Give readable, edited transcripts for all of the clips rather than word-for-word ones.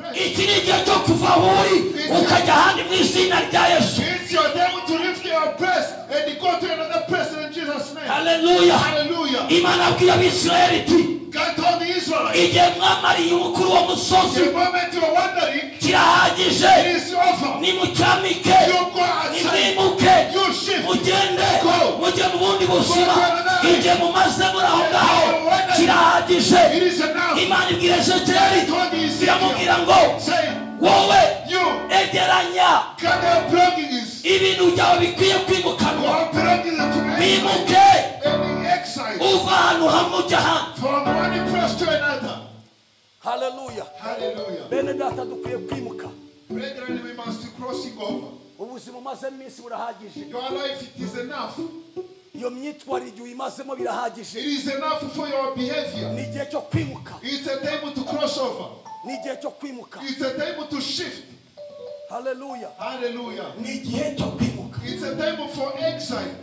place. Iki ni igihe cyo kuva aho uri ukajya ahandi mu izina rya Yesu. It's your time to lift your place and go to another place in Jesus' name. Haleluya. Hallelujah. Imana abwira Abisirayeli iti God told the Israelites, igihe mwamariye umukuru wo musozi the moment you are wandering, kirahagije, it is over. nimucyamike, You go outside. nimwimuke, You shift. mugende Go. mujye mu bundi buzima. Go to another. Igihe mumaze muri aho ngaho kirahagije. It is enough. Imana ibwira Ezekiyeli, Told Ezekiel, iramubwira ngo say, wowe you egeranya gather your belongings. ibintu byawe bikwiye kwimukanwa, Your belongings to exile. wimuke And exile uva ahantu hamwe ujya ahandi. from one place to another. Haleluya. Hallelujah. Bene data, dukwiye kwimuka. Brethren, we must crossing over. Ubuzima umazemo iminsi burahagije. Your life, it is enough. Iyo myitwarire igihe uyimazemo birahagije. It is enough for your behavior. Ni igihe cyo kwimuka. It's a time to cross over. Ni igihe cyo kwimuka. It's a time to shift. Haleluya. Hallelujah. Ni igihe cyo kwimuka. It's a time for exile.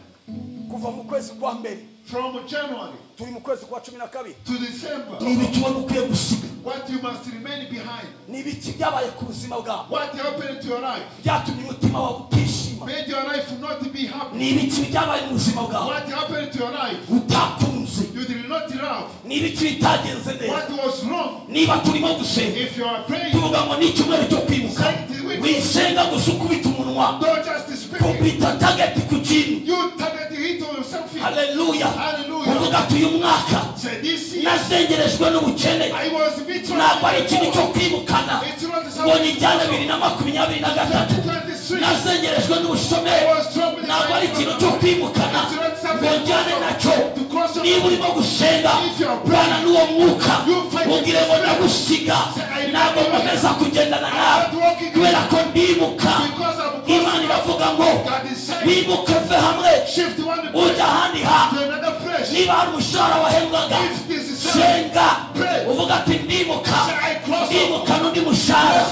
Kuva mu kwezi kwa mbere From January turi mu kwezi kwa 12. to December. Ni ibiki ubona ukwiye gusiga? What you must remain behind. Ni ibiki byabaye ku buzima bwawe What happened to your life byatumye umutima wawe utishima? made your life not be happy. Ni ibiki byabaye mu buzima bwawe What happened to your life utakunze? you did not love. Ni ibiki bitagenze neza? What was wrong? Niba turimo gusenga If you are praying, tuvuga ngo ni icyumweru cyo kwimuka, say it with wisenga gusa ukubita umunwa, don't just speak it. kubita target ku kintu. You target it on something. Haleluya. Hallelujah. Uvuga ati uyu mwaka Say this year nazengerejwe n'ubukene, I was betrayed. ntabwo ari ikintu cyo kwimukana It's not ngo something. nijyane 2023. 2023. Nazengerejwe n'ubushomeri, I was troubled. ntabwo ari ikintu cyo kwimukana ngo njyane nacyo. Niba urimo gusenga, bana n'uwo mwuka, ubwire ngo ndagusiga, ntabwo nkomeza kugendana nawe kubera ko ndimuka. Because I'm Imana iravuga ngo God is saying, wimuke ve hamwe shift one ujya place ahandi ha. to another place. Niba hari umushahara wahembwaga, If this is salary, senga pray. uvuga ati ndimuka, Say, I cross over. ndimuka n'undi mushahara,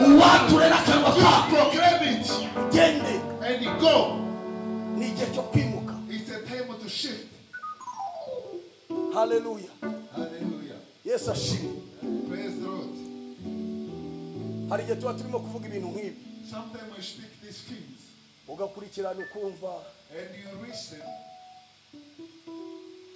uwature n'akanwa You kawe, proclaim it ugende. and go. Ni igihe cyo kwimuka. It's a time to shift. Haleluya. Hallelujah. Yesu ashimwe. Praise the Lord. Hari igihe tuba turimo kuvuga ibintu nk'ibi, Sometimes we speak these things ugakurikirana ukumva, and you listen.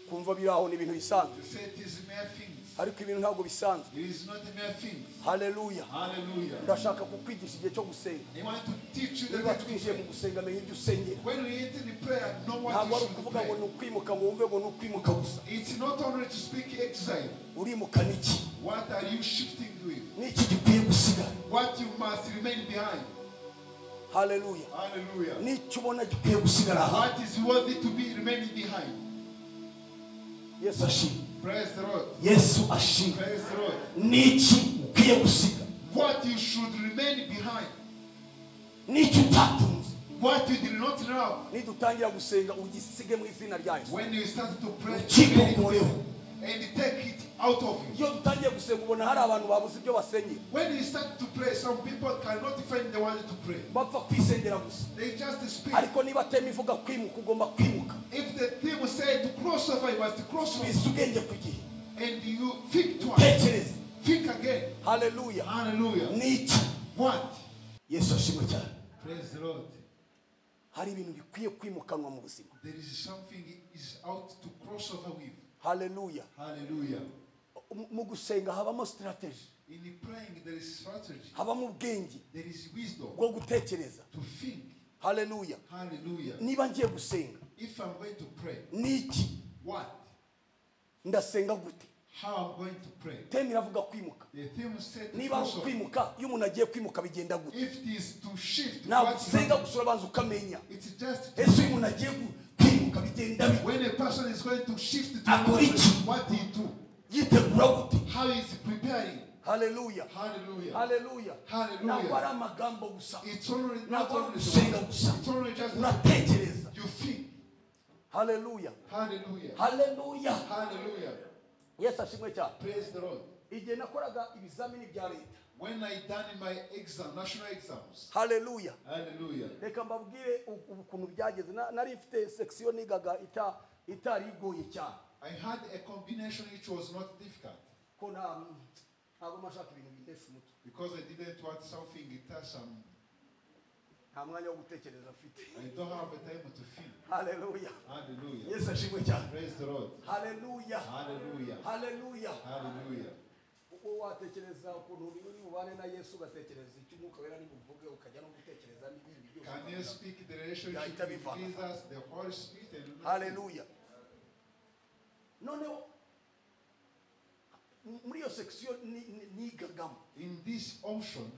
kumva biri aho ni ibintu bisanzwe, You say it is mere things. ariko ibintu ntabwo bisanzwe. It is not mere things. Haleluya. Hallelujah. Ndashaka kukwigisha igihe cyo gusenga. I want to teach you the Niba time to twinjiye mu pray. gusenga, menya ibyo usengera. When we enter the prayer, know what Ntabwo you ari should ukuvuga ngo pray. ni ukwimuka ngo wumve ngo ni ukwimuka gusa. It's not only to speak exile. Urimuka n'iki? What are you shifting with? N'iki gikwiye gusigara? What you must remain behind. Haleluya. Hallelujah. N'icyo ubona gikwiye gusigara aha. What is worthy to be remaining behind? Yesu ashimwe. Praise the Lord. Yesu ashimwe. Praise the Lord. N'iki ukwiye gusiga? What you should remain behind. N'icyo utatunze? What you did not love. Nidutangira gusenga ugisige mu izina rya Yesu. When you start to pray, Ukikokoreho. and take it out of you. Iyo dutangiye gusenga ubona hari abantu babuze ibyo basengera. When you start to pray, some people cannot find the word to pray. Bapfa kwisengera gusa. They just speak. Ariko niba theme ivuga kwimuka, ugomba kwimuka. If the theme say to cross over, you must cross over. Subiza ubwenge ku gihe. And you think twice. Tekereza. Think again. Haleluya. Hallelujah. N'iki? What? Yesu ashimwe cyane. Praise the Lord. Hari ibintu bikwiye kwimukanwa mu buzima. There is something is out to cross over with. Haleluya. Hallelujah. Mu gusenga habamo strategy, In the praying, there is strategy. habamo ubwenge There is wisdom bwo gutekereza. to think. Haleluya. Hallelujah. Niba ngiye gusenga, If I'm going to pray, n'iki? what? Ndasenga gute? How I'm going to pray? Theme iravuga kwimuka. The theme said to Niba ari cross over. ukwimuka, iyo umuntu agiye kwimuka bigenda gute? If it is to shift, Ntabwo what usenga gusa, urabanza ukamenya it's just to ese uyu muntu agiye kwimuka bigenda bite? when a person is going to shift to Akora another iki? place, what he do? Yitegura gute? How is he preparing? Haleluya. Hallelujah. Haleluya. Hallelujah. Ntabwo ari amagambo gusa, It's only not ntabwo ari only the ugusenga word. gusa, It's only just uratekereza. you think. Haleluya. Hallelujah. Haleluya. Hallelujah. Yesu ashimwe cyane. Praise the Lord. Igihe nakoraga ibizamini bya leta, When I done my exam, national exams. Haleluya. Hallelujah. Reka mbabwire ukuntu byageze. Nari mfite section nigaga itari igoye cyane. I had a combination which was not difficult. Ko nta Ntabwo mashaka ibintu bintesha umutwe. Because I didn't want something it has some. Nta mwanya wo gutekereza mfite. I don't have a time to think. Haleluya. Hallelujah. Yesu ashimwe cyane. Praise the Lord. Haleluya. Hallelujah. Haleluya. Hallelujah. Uko watekereza ukuntu uri bubane na Yesu, ugatekereza icyo Umwuka Wera nibuvuge, ukajya no gutekereza n'ibindi byose. Can you speak the relationship Yahita with bivana. Jesus, the Holy Spirit, and Haleluya. Noneho muri iyo section nigagamo, In this option,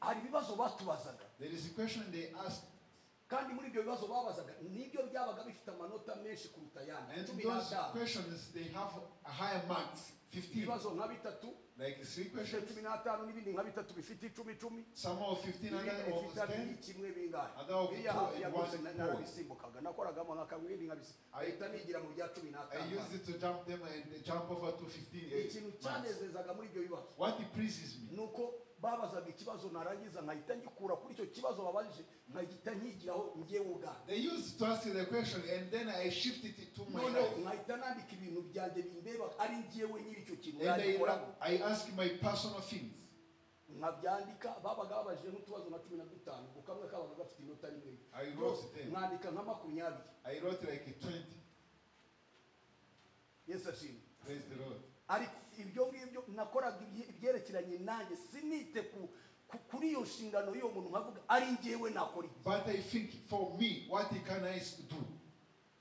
hari ibibazo batubazaga. there is a question they asked, Kandi muri ibyo bibazo babazaga nibyo byabaga bifite amanota menshi kuruta ayandi, and cumi those n'atanu. questions they have a higher marks, 15, Ibibazo nka bitatu like three bifite questions, 15 n'ibindi nka bitatu bifite icumi icumi, some of 15, ibindi other of bifite abiri 10. kimwe bingahe. Other of Biriya two hafi ya and byose one point. narabisimbukaga, nakoragamo nka kamwe ibindi nkabisi ahita nigira mu bya cumi I n'atanu. used it to jump them and jump over to 15. Ikintu marks. cyanezezaga muri ibyo bibazo What it pleases me ni uko babazaga ikibazo, narangiza nkahita ngikura kuri icyo kibazo babajije, nkahita nkigiraho njyewe ubwanjye. They used to ask the question and then I shifted it to my Noneho life. nkahita nandika ibintu byanjye bindeba ari njyewe nyiri icyo kintu And nagikoramo. I ask my personal things. Nkabyandika. Babaga babajije nk'utubazo nka 15, ubwo kamwe kabaga gafite inota rimwe. I wrote them. Mwandika nka 20. I wrote like 20. Yesu ashimwe. Praise the Lord. Ariko ibyo ngibyo nakoraga ibyerekeranye nanjye, sinite kuri iyo nshingano y'uwo muntu, nkavuga ari njyewe nakora iki. But I think for me, what can I do?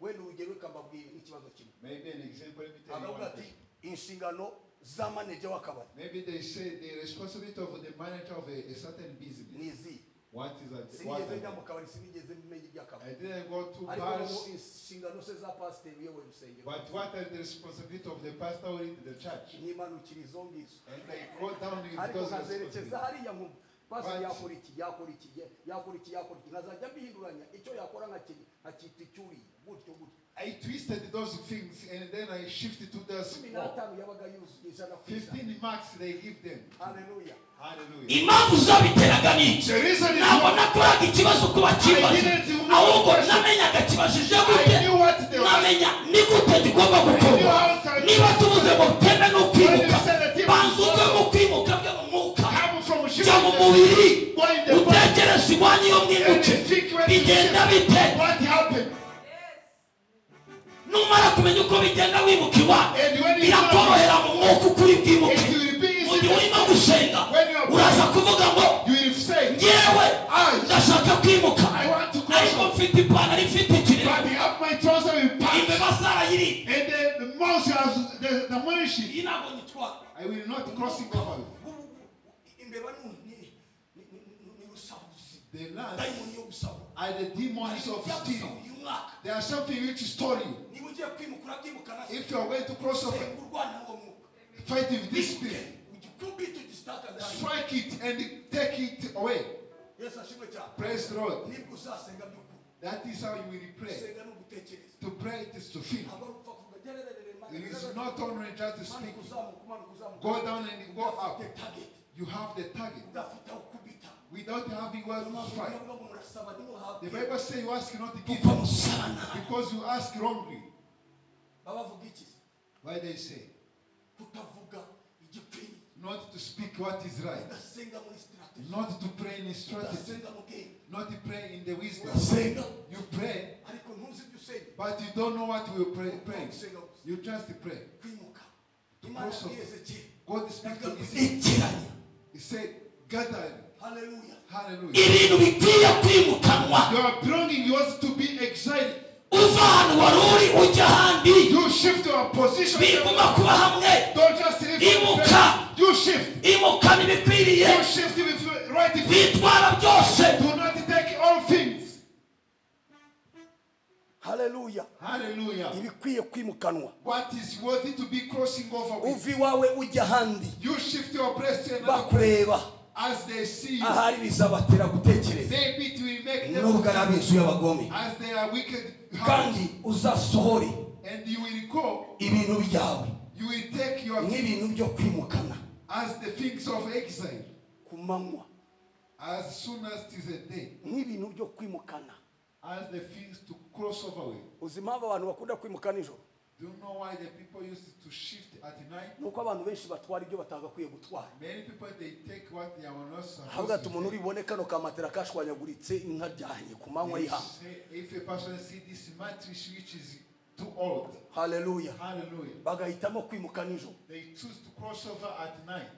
Wenda urugero reka mbabwire nk'ikibazo kimwe. Maybe an example, let me tell you Aravuga one ati thing. inshingano za manager w'akabari Maybe they say the responsibility of the manager of a certain business. ni izihe? What is that? What Sinigeze are njya mu they? kabari, sinigeze menya iby'akabari. I didn't go to Ariko noneho bars, inshingano se za pasiteri uyoboye urusengero, but what are the responsibility of the pastor who lead the church? nkimanukira izo ngizo. And I go down with Ariko those nkazerekeza responsibilities. hariya nkumva pasiteri But- yakora iki, yakora iki, yakora iki, yakora iki, nkazajya mbihinduranya icyo yakora nkacyita icyuriye gutyo gutyo. I twisted those things and then I shifted to the Cumi n'atanu yabaga yuzuye 100%. 15 marks they give them. Haleluya. Hallelujah. Impamvu zabiteraga ni iki? The reason is Ntabwo why nakoraga ikibazo uko bakibaza, I didn't know ahubwo the question. namenyaga kibajije I gute, knew what they were asking. namenya ni gute gigomba I knew gukorwa. how to Niba tuvuze ngo teme ni ukwimuka, When you say the team banza uve mu kwimuka byo mu mwuka, Come from jya mu shifting. mubiri, Go in the body. utekereze iwanyu iyo mwimutse And think when you bigenda shift. bite. What happened? Numara kumenya uko bigenda wimuka iwanyu, And when you birakorohera mu mwuka uko uri bwimuke. It will be Mu gihe easy. urimo gusenga, When you are uraza kuvuga ngo You will say, ngewe I, ndashaka kwimuka, I want to cross ariko over. mfite ipantaro ifite ikirere, But I have my trouser with patch. imbeba zarayiriye, And the mouse has the money. iyi ntabwo nyitwara. I will not cross it over. Imbeba ni rusabuzi. The last Dayimoni yo gusahura are the demons of stealing. uyu mwaka. There are something which stole you. Niba ugiye kwimuka urabyimukana, If you are going to cross over, senga urwana n'uwo mwuka. fight with this spirit. Ugikubite ugisitakaze. Strike it and take it away. Yesu ashimwe cyane. Praise the Lord. Nibwo uzasenga by'ukuri. That is how you will pray. Gusenga ni ugutekereza. To pray it is to think. Ntabwo ari upfa kuvuga gererere. It is not only just Manuka speaking. uzamuka, umanuka uzamuka. Go down and go up. Udafite target, You have the target. udafite aho ukubita. Without having where to strike. Baravuga ngo murasaba ntimuhabwe. The Bible says you ask not to give Kuko musaba nabi. because you ask wrongly. Baba bavuga iki? Why they say Kutavuga igikwiriye. not to speak what is right, Udasenga muri strategy. not to pray in strategy, Udasenga mu bwenge. not to pray in the wisdom. Urasenga You pray, ariko ntuzi ibyo usenga. but you don't know what you pray. Pray. Gusenga gusa. You just pray. Kwimuka. To Imana cross over. yabwiye Ezekiel. God speak to Ezekiel. Egeranya He said, gather. Haleluya. Hallelujah. ibintu bikwiye kwimukanwa. Your belonging was to be exiled. Uva ahantu wari uri ujya ahandi. You shift your position. Biguma kuba hamwe. Don't just live. Imuka. You shift. Imukana ibikwiriye. You shift with right feet. Witwara byose. Do not take all things. Haleluya. Hallelujah. Ibikwiye kwimukanwa. What is worthy to be crossing over with. Uva iwawe ujya ahandi. You shift your place to another place Bakureba as they see you. ahari bizabatera gutekereza. Maybe it will make them Nubwo ari ab'inzu y'abagome. as they are wicked hearts. Kandi uzasohore And you will go, ibintu byawe you will take your nk'ibintu byo kwimukana as the things of exile. ku manywa. As soon as it is a day, Nk'ibintu byo kwimukana. as the things to cross over with. Uzi impamvu abantu bakunda kwimuka nijoro? Do you know why the people used to shift at night? Nuko abantu benshi batwara ibyo batagakwiye gutwara. Many people, they take what they are not supposed Havuga ati to umuntu take. uribone kano kamatera kashwanyaguritse inka ryanye ku manywa They y'ihangu. say, if a person see this mattress which is too old, Haleluya. hallelujah, Bagahitamo kwimuka nijoro. they choose to cross over at night.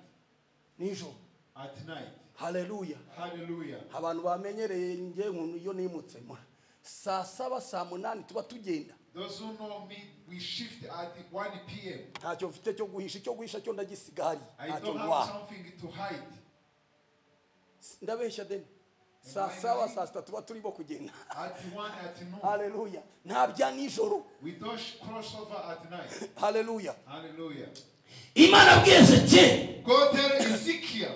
Nijoro. At night. Haleluya. Hallelujah. Abantu bamenyereye nge nkuntu iyo nimutse saa 7 saa 8 tuba tugenda. Those who know me, we shift at 1 p.m. Ntacyo mfite cyo guhisha, icyo guhisha cyo ndagisiga hari. I Ntacyo don't have ntwara. something to hide. Ndabeshya deni. Saa 7 saa 6 tuba turimo kugenda. At 1 at noon. Haleluya. Nta bya nijoro. We don't cross over at night. Haleluya. Hallelujah. Imana abwiye Ezekiel. Go tell Ezekiel.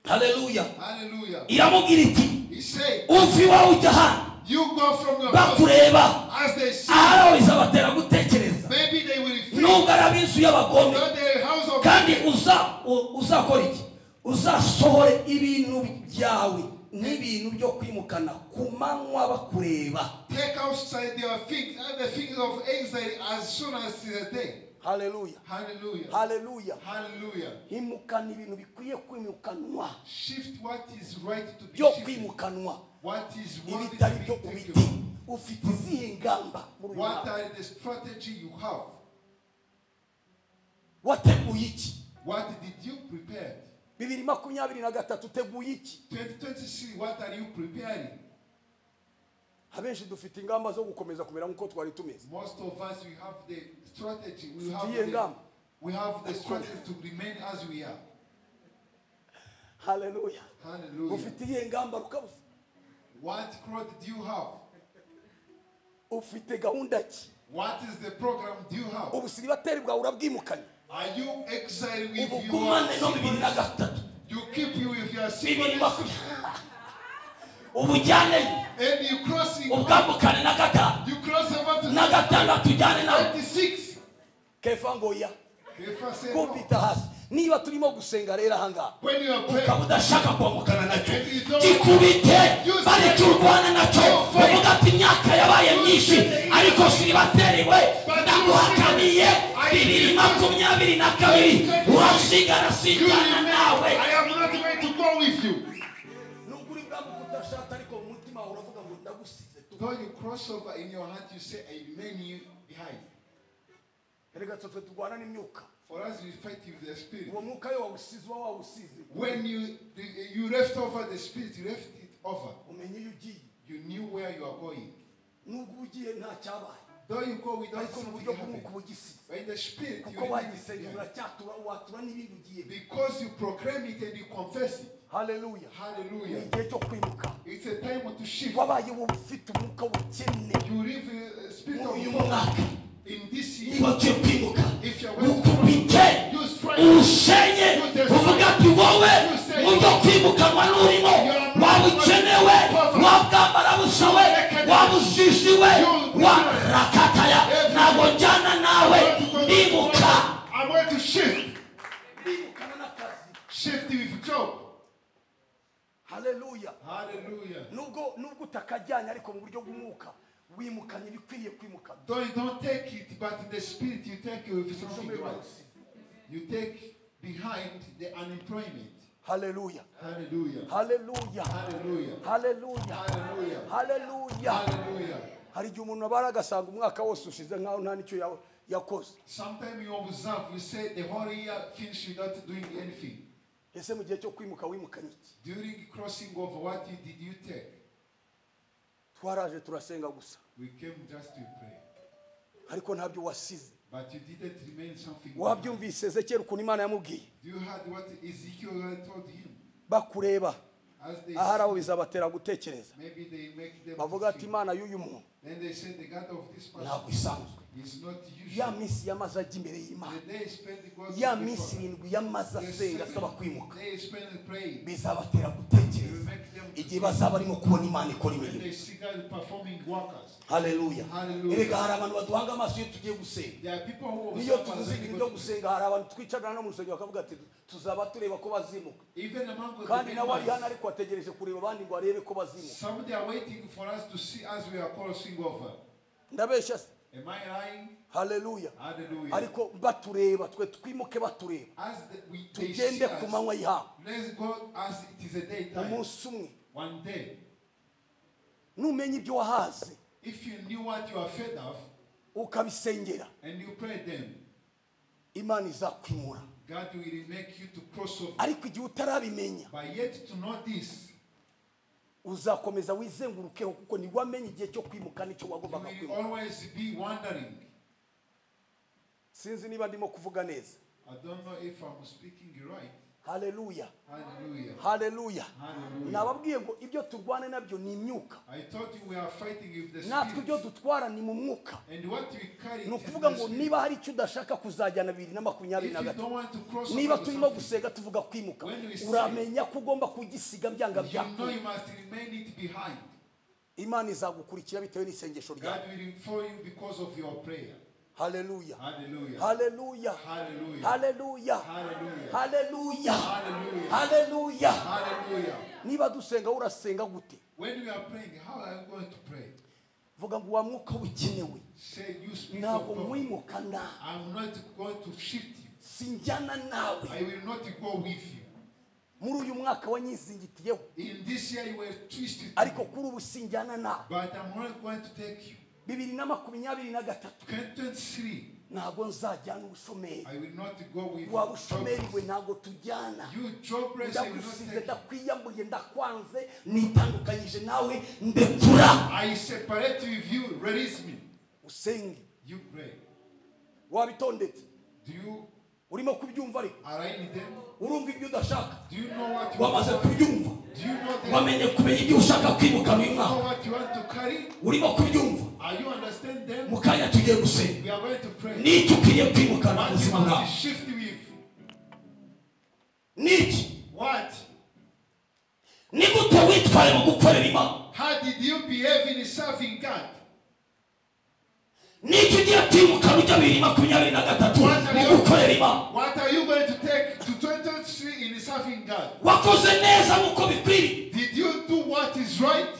Haleluya. Hallelujah. Iramubwira iti He said, uva iwawe ujya ahandi. You go from your house Bakureba. as they see. Ahari bizabatera gutekereza. Maybe they will think Nubwo ari ab'inzu y'abagome. that the house of Kandi uzakora iki? Uzasohore ibintu byawe n'ibintu byo kwimukana ku manywa bakureba. Take outside their things and the things of anxiety as soon as the day. Hallelujah. Hallelujah. Hallelujah. Hallelujah. Imukana ibintu bikwiye kwimukanwa. Shift what is right to be Byo shifted. kwimukanwa. What is worthy to Ibitari byo be ubiti. taken. Ufite izihe ngamba muri uyu What mwaka? are the strategy you have? Wateguye iki? What did you prepare? 2023 uteguye iki? 2023, what are you preparing? Abenshi dufite ingamba zo gukomeza kumera nkuko twari tumeze. Most of us, we have the strategy. We have the strategy to remain as we are. Hallelujah. Hallelujah. Ufite iyihe ngamba rukabuze? What crowd do you have? Ufite gahunda ki? What is the program do you have? Ubusiribateri bwawe urabwimukanye. Are you exiled with your Ubugumane no 2023. You keep you with your singleness. Ubujyane. And you crossing. Ubwambukane na gatanu. You cross over to na gatandatu ujyane nawe. 26. Kefa ngo ya. Kefa said no. Kubita hasi. Niba turimo gusenga rero ahangaha. When you are praying, ukaba udashaka kwambukana nacyo. Gikubite bariturwana nacyo. Uvuga ati imyaka yabaye myinshi ariko siribateriwe ndaguhakaniye 2022 urasigara sijyana nawe. I am not going to go with you. Nubwo bwambuka udashaka ariko mu mutima uravuga ngo ndagusize tu. Though you cross over in your heart, you say I remain you behind. Erega twe turwana n'imyuka. For us, we fight with the spirit. When you left over the spirit, you left it over. You knew where you are going. Though you go without something happening, but in the spirit, you remain it. Because you proclaim it and you confess it. Hallelujah. Hallelujah. It's a time to shift. You live a spirit of God. In this year, if you are going to you strike, usenye uvuga ati wowe mubyo kwimukanwa n'urimo wabukenewe wabwambara busawe wabujishiwe warakataya ntabwo njyana nawe ndimuka. I'm going to shift. Shift with job. Hallelujah. Hallelujah. Nubwo utakajyanye ariko mu buryo bw'umwuka wimukanye ibikwiriye kwimuka. Though you don't take it, but in the spirit you take it with something right. You take behind the unemployment. Hallelujah. Hallelujah. Hallelujah. Hallelujah. Hallelujah. Hallelujah. Hallelujah. Hallelujah. Hari igihe umuntu abara agasanga umwaka wose ushize nkaho nta nicyo yakoze. Sometimes you observe, you say the whole year finished without doing anything. Ese mu gihe cyo kwimuka wimukanye iki? During crossing over, what did you take? Twaraje turasenga gusa. We came just to pray. Ariko ntabyo wasize. But you didn't remain something. Wabyumvise Ezekiel ukuntu Imana yamubwiye. Do you heard what Ezekiel told him? Bakureba. Ahari abo bizabatera gutekereza. Maybe they make them. Bavuga ati Imana y'uyu muntu. Then they said the God of this person ntabwo isanzwe. is not usual. Ya minsi yamaze ajya imbere y'Imana. The day spent God. Ya minsi irindwi yamaze asenga asaba kwimuka. They spent praying. Bizabatera gutekereza. Igihe bazaba barimo kubona Imana ikora imirimo. They see God performing workers. Hallelujah. Hallelujah. Erega hari abantu baduhanga amaso iyo tugiye gusenga. There are people who Niyo tuvuze ibintu byo gusenga hari abantu twicarana no mu rusengero bakavuga ati tuzaba tureba ko bazimuka. Even among the Kandi nawe ari hano ariko ategereje kureba abandi ngo arebe ko bazimuka. Some they are waiting for us to see as we are crossing over. Ndabeshya se. Am I lying? Haleluya. Hallelujah. Ariko batureba twe twimuke batureba. As they see Tugende ku us, manywa y'ihangu. let's go as it is a daytime. Umunsi umwe. One day. Numenya ibyo wahaze. If you knew what you are fed of, ukabisengera. And you pray them, Imana izakwimura. God will make you to cross over. Ariko igihe utarabimenya, but yet to know this, uzakomeza wizengurukeho kuko ni wamenye igihe cyo kwimuka nicyo wagombaga you will kwimuka. always be wandering. Sinzi niba ndimo kuvuga neza. I don't know if I'm speaking right. Hallelujah. Hallelujah. Hallelujah. Hallelujah. Nababwiye ngo ibyo turwana nabyo ni imyuka. I thought we are fighting with the Natwe ibyo spirit. dutwara ni mu mwuka. And what we carry Ni is ukuvuga the ngo spirit. niba hari icyo udashaka kuzajyana 2023, If you don't want to cross niba over turimo something, gusenga tuvuga kwimuka, when we say, uramenya ko ugomba kugisiga byanga you know byakunda. you must remain it behind. Imana izagukurikira bitewe n'isengesho ryawe. God will follow you because of your prayer. Hallelujah. Hallelujah. Hallelujah. Hallelujah. Hallelujah. Hallelujah. Hallelujah. Hallelujah. Hallelujah. Hallelujah. Niba dusenga urasenga gute? When we are praying, how are you going to pray? Vuga ngo wa mwuka ukenewe. Say you speak Ntabwo of God. mwimukana. I'm not going to shift you. Sinjyana nawe. I will not go with you. Muri uyu mwaka wanyizingitiyeho. In this year you were twisted. Ariko kuri ubu sinjyana nawe. But I'm not going to take you. 2023. 2023. Ntabwo nzajyana ubushomeri. I will not go with Wa bushomeri we ntabwo tujyana. You jobless, I will not Ndagusize, take you. ndakwiyambuye, ndakwanze, nitandukanyije nawe, ndekura. I separate with you, release me. Usenge. You pray. Wabitondetse. Do you Urimo kubyumva ariko? align them? Urumva ibyo udashaka? Do you know what you Wamaze want? kubyumva. Do you know them? Wamenye kumenya ibyo ushaka kwimuka mu Do you know mwaka. what you want to carry? Urimo kubyumva. Are you understand them? Mu kanya tugiye gusenga. We are going to pray. N'icyo ukwiriye kwimukana mu What you buzima want bwawe. to shift with? N'iki? What? Ni gute witwaye mu gukorera Imana? How did you behave in serving God? N'icyo ugiye kwimukana ujya 2023 mu gukorera Imana? What are you going to take to 2023 in serving God? Wakoze neza nk'uko bikwiriye. Did you do what is right?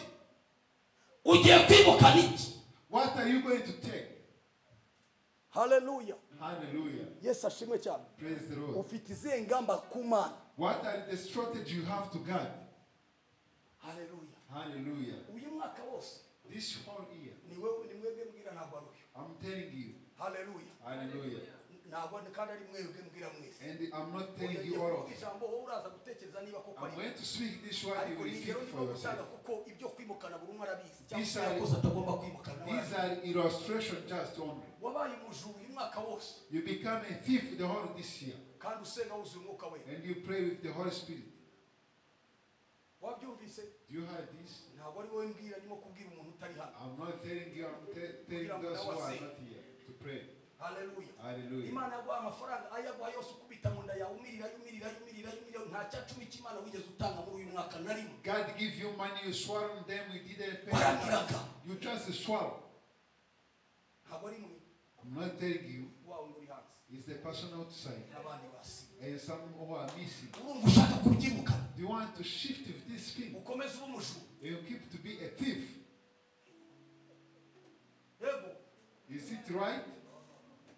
Ugiye kwimukana iki? What are you going to take? Hallelujah. Hallelujah. Yesu ashimwe cyane. Praise the Lord. Ufite izihe ngamba ku Mana? What are the strategy you have to God? Hallelujah. Hallelujah. Uyu mwaka wose This whole year, ni wewe, ni mwebwe mbwira ntabwo ari uyu. I'm telling you. Hallelujah. Hallelujah. Ntabwo kandi ari mwebwe mbwira mwese. And I'm not telling you all of it. Ijambo wowe uraza gutekereza niba koko I'm ari. going to speak this word, you Ariko will ni think ingero for ndimo gutanga yourself. kuko ibyo kwimukana buri umwe arabizi. These Cyangwa are- yakoze atagomba kwimukana. These are illustration just only. Wabaye umujura uyu mwaka wose. You become a thief the whole this year. Kandi usenga wuzuye umwuka wera. And you pray with the Holy Spirit. Wabyumvise? Do you hear this? Ntabwo ari wowe mbwira, ndimo kubwira umuntu utari hano. I'm not telling you, I'm telling those who are not here to pray. Hallelujah. Hallelujah. Imana yaguha amafaranga ayaguha yose ukubita mu nda yawe umirira umirira umirira umirira nta cya cumi cy'Imana wigeze utanga muri uyu mwaka na rimwe. God give you money, you swallow them, you didn't pay. Waramiraga. You just swallow. Ntabwo ari mwe. I'm not telling you. Wa wundi uri hanze. It's the person outside. N'abandi basigaye. And some who are missing. Urumva ushaka kubyimukana. Do you want to shift with this thing? Ukomeze ube umujura. You keep to be a thief. Yego. Is it right?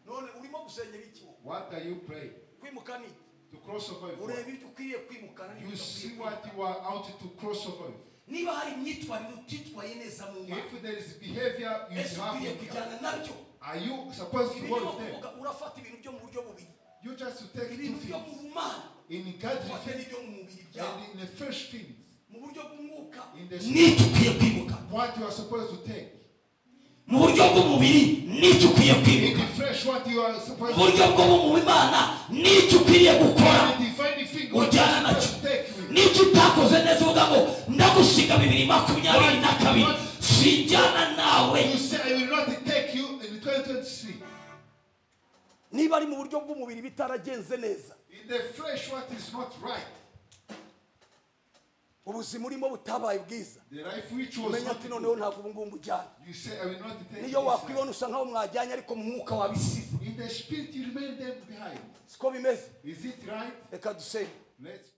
None urimo gusengera iki wowe? What are you praying? Kwimuka ni iki? To cross over with. Ureba ibyo ukwiriye kwimukana n'ibyo You see udakwiriye what kwimukana. you are out to cross over with. Niba hari imyitwarire utitwaye neza mu Mana, If there is behavior you ese have ukwiriye in God, kujyana nabyo? are you supposed to Ibi go ndimo with them? kuvuga, urafata ibintu byo mu buryo bubiri. You just to take two Ibintu byo things. mu Mana, In God's Ufate things n'ibyo mu mubiri byawe. and in the fresh things. Mu buryo bw'umwuka. In the n'icyo ukwiye kwimuka. what you are supposed to take. Mu buryo bw'umubiri n'icyo ukwiye In kwimuka. the fresh what you are supposed Mu buryo bwo mu Imana n'icyo ukwiriye gukora. In the divine thing what you Ujyana are nacyo. supposed to take with. N'icyo utakoze neza uvuga ngo ndagusiga 2022 sinjyana nawe. You say I will not take you in 2023. Niba ari mu buryo bw'umubiri bitaragenze neza. In the flesh what is not right. Ubuzima urimo butabaye bwiza. The life which was Umenya not ati noneho good. ntabwo ubu ngubu mujyana. You say I will not take Niyo this life. wakwibona usa nkaho mwajyanye ariko mu mwuka wabisize. In the spirit you remain them behind. Siko bimeze. Is it right? Reka dusenge. Let's